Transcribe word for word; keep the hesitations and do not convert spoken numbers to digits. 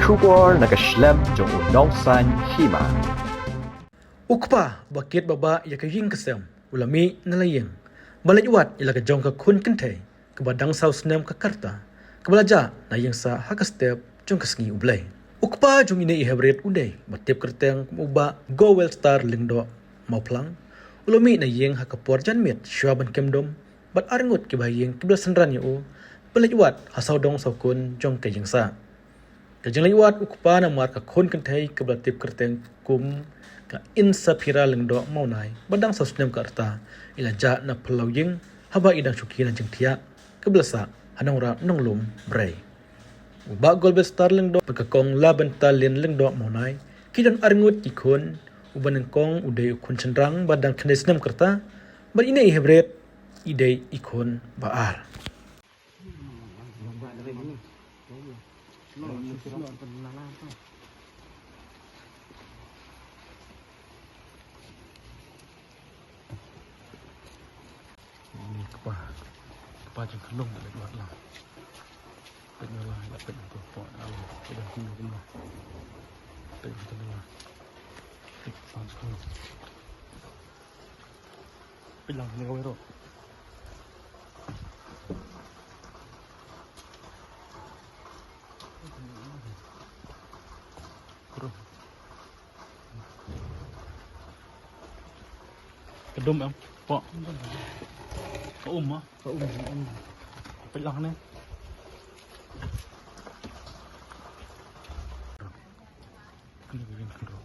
Khubor na ka shlem jong u Nongsaiñ Hima. U kpa ba kit ba bah ïa ka ïing ka sem u la mih na la ïing ba leit wad ïa la ka jong ka khun kynthei kaba dang saw snem ka rta kaba la jah na ïing sah ha ka step jong ka sngi U Blei. U kpa jong ine i hynrei u dei ba tip kyrteng kum u Bah Gowelstar Lyngdoh Mawphlang u la mih na ïing ha ka por janmiet shuwa ban kem dum bad arngut kiba ha ïing kiba la synran ïa u ba leit wad ha sawdong sawkun jong ka ïing sah. Ka jingleit wad u kpa namar ka khun kynthei kaba la tip kyrteng kum ka Insaphira Lyngdoh Mawnai ba dang saw snem ka rta i la jah na phyllaw ïing haba i dang shuki na jingthiah kaba la sah ha Nongrah Nonglum Bri. U Bah Gowelstar Lyngdoh bad ka kong Labenta Lin Lyngdoh Mawnai ki don arngut ki khun, uba nyngkong u dei u khun shynrang ba dang khyndai snem ka rta bad ine i hynrei i dei i khun ba ar. Ni kpa, kpa jong ka long da leit wad lang. Peit noh lang, ïa peit noh to, pok noh lang, peit noh kumno kumno. Peit noh to lang. Peit kpa jong ka long. Peit lang ne kawei ruh. Ka dum em, pok. Ka um ah. Ka um, ka um. Peit lang ne. Kini ka ring kiro.